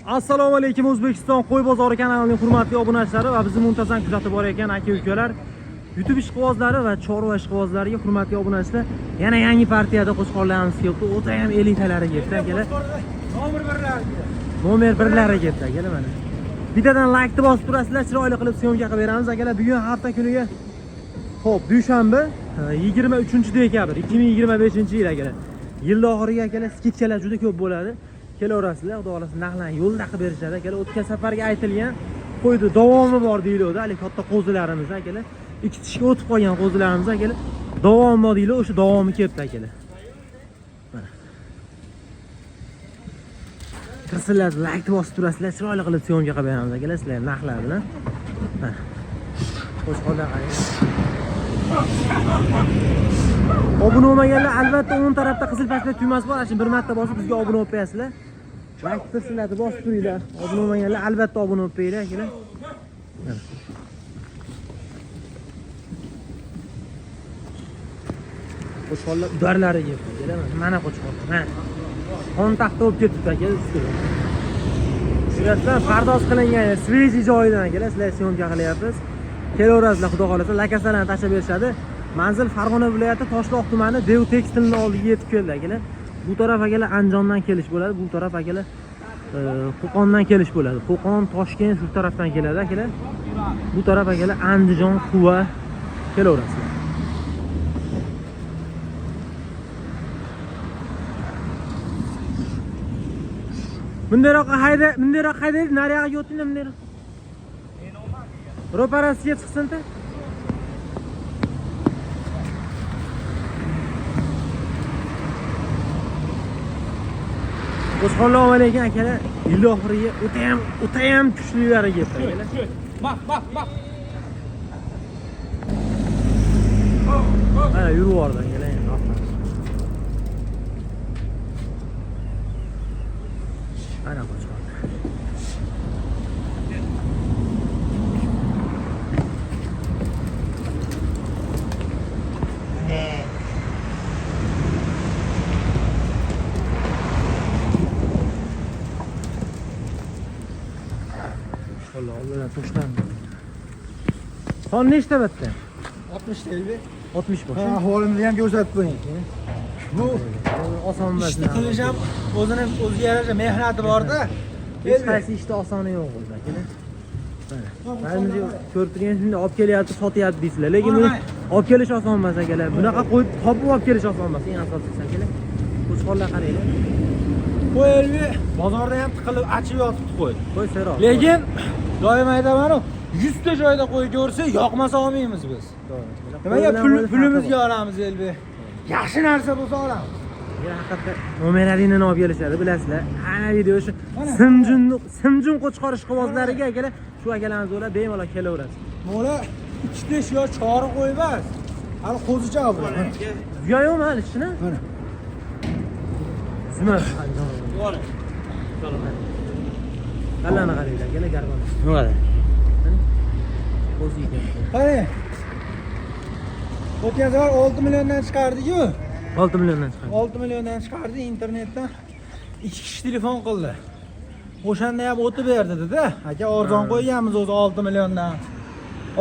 Assalomu alaykum O'zbekiston qo'y bozori kanalining hurmatli obunachilari va bizni muntazam kuzatib borayotgan aka ukalar, YouTube ishqibozlari va chorva ishqibozlariga hurmatli obunachilar, yana yangi partiyada qo'chqorlarimiz kelibdi. O'ta ham elitalari kelibdi akalar. Nomer birlari. Nomer birlari kelibdi akalar mana. Bittadan laykni bosib turasizlar, chiroyli qilib syomka qilib beramiz akalar. Bugun hafta kuniga Xo'p, dushanba 23 dekabr 2025-yil akalar. Yil oxiriga akalar skidkalar juda ko'p bo'ladi. Kelaverasizlar, xudo xolasa narxlarni yo'lda qilib berishadi akalar. O'tgan safargi aytilgan qo'yni davomi bor deyiladi, hali katta qo'zilarimiz akalar. Ikki tishga o'tib qolgan qo'zilarimiz akalar. Davomi bor deyiladi, o'sha davomi kelibdi akalar. Mana. Kirsinlar, laykni bosib turasizlar, chiroyli qilib syomka qilib beramiz akalar sizlar narxlar bilan. Mana. Qo'chqorlar qarang. Obuna bo'lmaganlar albatta o'ng tarafda qizil pastda tugmasi bor. Ana shu bir marta bosib bizga obuna bo'lib qo'yasizlar. Like tirsillatib bosib turinglar. Obuna bo'lmaganlar albatta obuna bo'lib qo'yinglar akalar. Mana. Qo'chqorlar udarlari kelibdi akalar. Mana qo'chqorlar. Mana. Qon taxta bo'lib ketibdi akalar ustida. Suratlar pardoz qilingan, svejiy joyidan akalar, sizlar syomka qilyapmiz. Kelaverasizlar, xudo xolasa, lakasalarni tashlab berishadi. Manzil Farg'ona viloyati Toshloq tumani Dev tekstilni oldiga yetib keldi akalar. Bu taraf akalar Andijondan kelish bo'ladi, bu taraf akalar Qo'qondan kelish bo'ladi. Qo'qon, Toshkent shu tarafdan keladi akalar. Bu taraf akalar Andijon, Quva kelaverasizlar. Bundayroqqa hayda, bundayroq haydaydi, nariyog'iga o'tinglar bundayroq. Ro'parasiga chiqsin-da. Qo'chqorlar lekin akalar yil oxiriga o'tayam o'tayam kuchlilari kelibdi akalar. Bak bak bak. Mana yurib yubordi akalar endi oxiri. Mana qo'chqorlar. Qo'chqorlar oldidan toshlandi. Son nechta bitta? 60 TL. 60 bosh. Ha, ahvolimizni ham ko'rsatib qo'ying. Bu Oson emas. ishni qilish ham o'zini o'ziga yarasha mehnati borda. Hech qaysi ishda osoni yo'q o'zi akalar. Mana. Mana ko'rib turgan shunday olib kelyapti, sotyapti deysizlar. Lekin buni olib kelish oson emas akalar. Bunaqa qo'yib topib olib kelish oson emas. Eng asosiysi akalar. Qo'chqorlar qaranglar. Qo'y elbi bozorda ham tiqilib achib yotibdi qo'y. Qo'y seroq. Lekin doim aytamanu 100 ta joyda qo'y ko'rsa yoqmasa olmaymiz biz. Nimaga pulimizga olamiz elbi. Yaxshi narsa bo'lsa olamiz. Ya haqiqatda nomer 1 olib kelishadi, bilasizlar. Ana video shu Simjun Simjun qo'chqor ishqibozlariga akalar, shu akalarimiz ular bemalol kelaverasiz. Mo'la ikki tish yo chori qo'y emas. Hali qo'zicha bu. Uya yo'qmi hali ishini? Mana. Zima. Kallani qaranglar, akalar garbon. Nima? Qo'zi ekan. Qani. O'tgan safar 6 milliondan chiqardik-ku. 6 milliondan chiqadi. 6 milliondan chiqardi internetdan. Ikki kishi telefon qildi. O'shanda ham o'tib berdi dedi. Aka arzon qo'yganmiz o'zi 6 milliondan.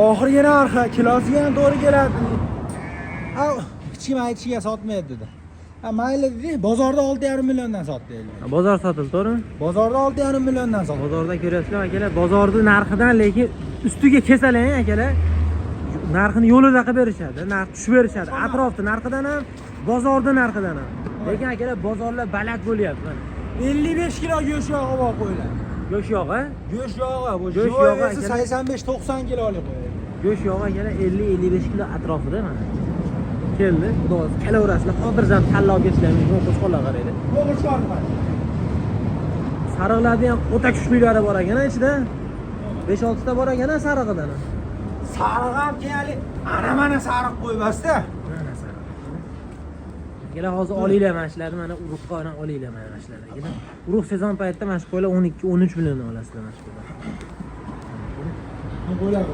Oxirgi narxi kilosiga ham to'g'ri keladi. Ha, hech kim aytishiga sotmaydi dedi. Ha, mayli dedik, bozorda 6,5 milliondan sotdi endi. Bozor sotildi, to'g'rimi? Bozorda 6,5 milliondan sotdi. Bozorda ko'ryapsizlar akalar, bozorni narxidan lekin ustiga kelsalar ham akalar narxini yo'lida qilib berishadi, narx tushib berishadi. Atrofni narxidan ham, bozorni narxidan ham. Lekin akalar bozorlar baland bo'lyapti mana. 55 kilo go'sht yog'i bor qo'ylar. Go'sht yog'i, Go'sht yog'i, bu Go'sht go'sht yog'i yog'i akalar. 85-90 kilolik qo'y. go'sht yog'i akalar 50-55 kilo atrofida mana. Keldi, xudo xohlasa kelaverasizlar, xotirjam tanlab olib ketishlari mumkin. Qo'chqorlar qaranglar. Qo'chqor nima? Sariqlarni ham o'ta kuchlilari bor ekan ichida. 5-6 ta bor ekan sarig'idan. ham. Sariq ham keyin ana mana sariq qo'ymasda. Mana sariq. Akalar hozir olinglar mana shularni, mana urug'ga mana olinglar mana shularni akalar. Urug' sezon paytida mana shu qo'ylar 12-13 milliondan olasizlar mana shu qo'ylar. Qo'ylar.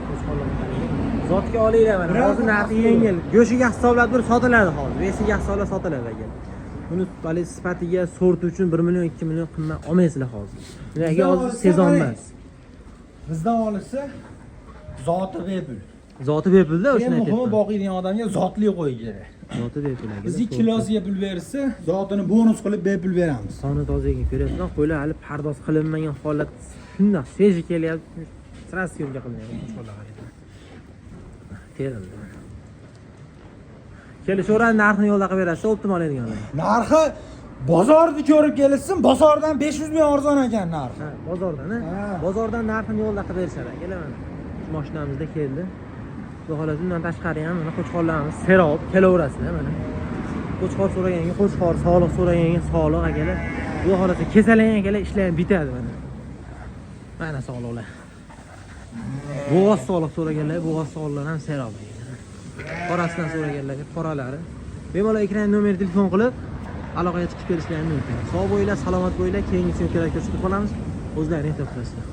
Qo'chqorlarni qaranglar. Zotga olinglar mana. Hozir narxi yengil. Go'shiga hisoblab turib sotiladi hozir. Vesiga hisoblab sotiladi akalar. Buni haligi sifatiga, sorti uchun 1 million, 2 million qimmat olmaysizlar hozir. Aka, Bizdan hozir olsa sezon qarang. emas. Bizdan olishsa, zoti bepul. Zoti bepulda, Eng o'shani muhimi, aytyapman. boqiydigan odamga zotli qo'y kerak. Zoti bepul, aka. Bizga kilosiga pul berishsa, zotini bonus qilib bepul beramiz. Soni toza ekan, ko'ryapsizlar, qo'ylar hali pardoz qilinmagan holat, shundoq свежий kelyapti, сразу съёмка qilingan qo'chqorlar, qaranglar. Terildi. Kelishaveradi, narxini yo'lda qilib berasiz, оптом oladiganlar. Narxi bozorni ko'rib kelishsin, bozordan 500 ming arzon ekan narxi. Ha, bozordan, ha? Ha. Bozordan narxini yo'lda qilib berishadi, akalar, mana. Shu mashinamizda keldi. Xudo xohlasa, undan tashqari ham mana qo'chqorlarimiz serob kelaverasizlar, mana. Qo'chqor so'raganga qo'chqor, soliq so'raganga soliq, akalar. Xudo xohlasa, kesalang, akalar, ishlar ham bitadi, mana. Mana soliqlar. Bo'g'oz soliq so'raganlar, bo'g'oz soliqlar ham serob. Qorasidan so'raganlarga qoralari. Bemalol ekran nomer telefon qilib aloqaga chiqib kelishlari mumkin. Sog' bo'linglar, salomat bo'linglar. Keyingi съёмка larda ko'rishib qolamiz. O'zlaring ehtiyot qilasizlar.